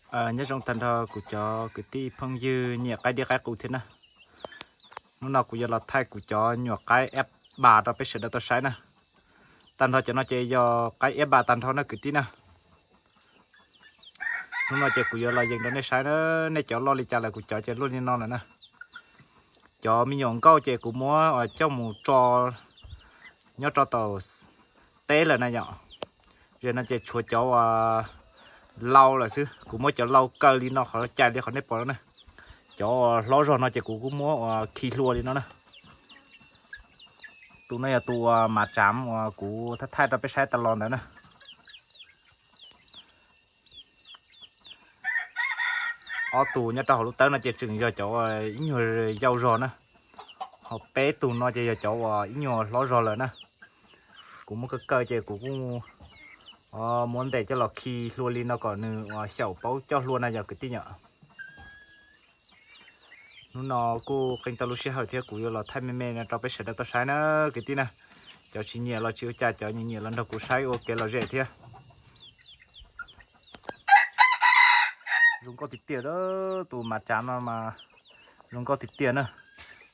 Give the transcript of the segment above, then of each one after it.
Nyob zoo tag nrho kuv cov kwv tij phooj ywg nyiam qaib dib qaib qus thiab na. Hnub no kuv yuav los thaij kuv cov nyuam qaib eb pas rau peb sawv daws tau saib na. Tag nrho cov no ces yog qaib eb pas tag nrho na kwv tij na. Hnub no ces kuv yuav los yees rau nej saib na, nej cov loj li cas lawm, kuv cov ces luaj li no lawm na. Cov me nyuam nkauj ces kuv muab coj mus tso nyob rau tom teb lawm na yom. Zaum no ces tshuav cov uas lau lawm xwb, kuv muab cov lau kaw li no qhov cais li qhov nej pom no na. Cov uas hlob zog no ces kuv kuj muab uas khi hlua li no na. Tus no yog tus uas mav tsav uas kuv thaij thaij rau peb saib tas los ntawd na. Ob tug nyob rau hauv lub tawb no ces tseem yog cov ib nyuag yau zog na, ho peb tug no ces yog cov uas ib nyuag hlob zog lawm na. Kuv muab kaw kaw ces kuv kuj muab ntes coj los khi hlua li no kom nws uas xyaum paub coj hlua na yog kwv tij yom. Hnub no kuj qee tau lub sij hawm thiab kuv yuav los thaij me me no rau peb sawv daws tau saib na kwv tij na. Cov tsis nyiam los tsis ua cas, cov nyiam nyiam los nrog kuv saib ua kev lom zem thiab. Zoo nkauj tiag tiag, tus mav tsav no mas zoo nkauj tiag tiag na.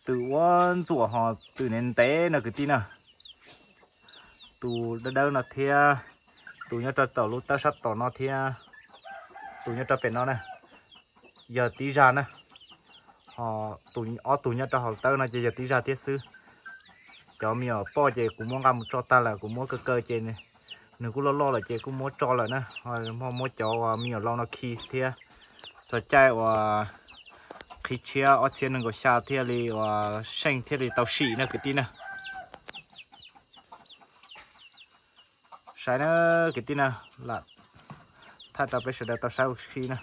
Twm ua ntxuam ho twm ntev ntev no kwv tij na. Tus dawb dawb no thiab, tus nyob rau tom lub tawb sab tom no thiab, tus nyob rau pem no na, yog tib zaj na. Ho ob tug nyob rau hauv tawb no ces yog tib zaj thiab xwb. Cov me nyuam poj ces kuv muab nqa mus tso tag lawm, kuv muab kaw kaw ces nws kuj loj loj lawm ces kuj muab tso lawm na. Ho muab cov me nyuam lau no khi thiab. Txog caij uas qhib tshiab ob txhiab nees nkaum xya thiaj li uas seej thiaj li tau sim na kwv tij na. Saib na kwv tij na, lam thaij rau peb sawv daws tau saib ua si na.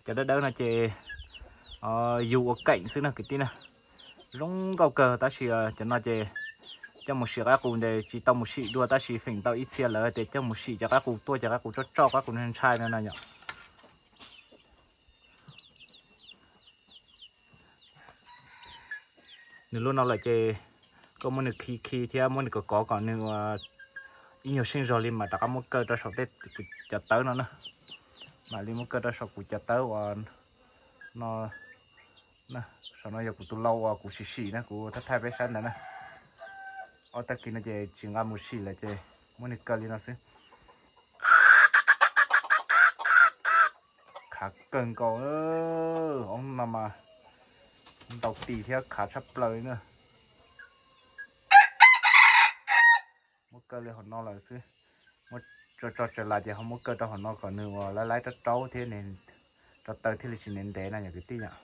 Cov dawb dawb no ces yug ua keem xwb na kwv tij na. Zoo nkauj kawg tab sis cov no ces coj mus sim qaib qus ntes tsis tau mus sim dua tab sis feem tau ib txhia lawv tias coj mus sim cov qaib qus tuaj, cov qaib qus tsoj tsoj, qaib qus ntshai no na yom. Nws lub no lawm ces koj muab nws khi khi thiab muab nws kov kov kom nws ib nyuag seej zog li mam rov qab muab kaw rau saum tej cov tawb no na. Mam li muab kaw rau saum kuv cov tawb uas no. Saum no yog kuv tus lau uas kuv sim sim na, kuv thaij thaij peb saib ntawd na. Ob tag kis no ces tsis nqa mus sim lawm ces muab nws kaw li no xwb. Khav kawg nkaus, ob no mas ntau tis thiab khav tshaj plaws li na. Muab kaw li hauv no lawm xwb. Muab tso tso tsawv las ces ho muab kaw rau hauv no kom nws uas laib laib rab raub thiab rau taw thiaj li tsis ntev ntev na yom kwv tij yom.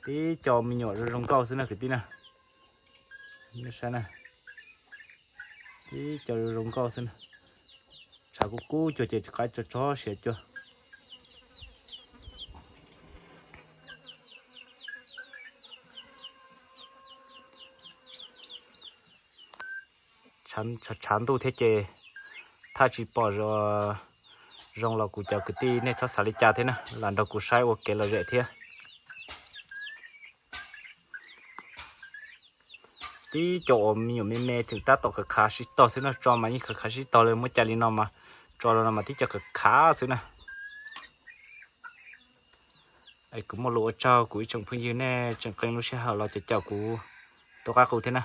Tib co me nyuam zoo zoo nkauj xwb na kwv tij na. Saib na, tib co zoo zoo nkauj xwb na. Tshav kub kub cuag ces qaib tso tso siav cuag. Tshav ntuj thiab ces thaj tsis pom zoo los kuv cov kwv tij nej txhob xav li cas thiab na, lam nrog kuv saib ua kev lom zem thiab. Tib co uas me nyuam me me tseem tab tom khav khav sib tog xwb na, tso mas yeej khav khav sib tog li, muab cais li no mas tso los no mas tib co khav khav xwb na. Kuv muaj lus ua tsaug kuv ib tsoom phooj ywg nej tseem qee lub sij hawm los caum caum kuv tua qaib qus thiab na.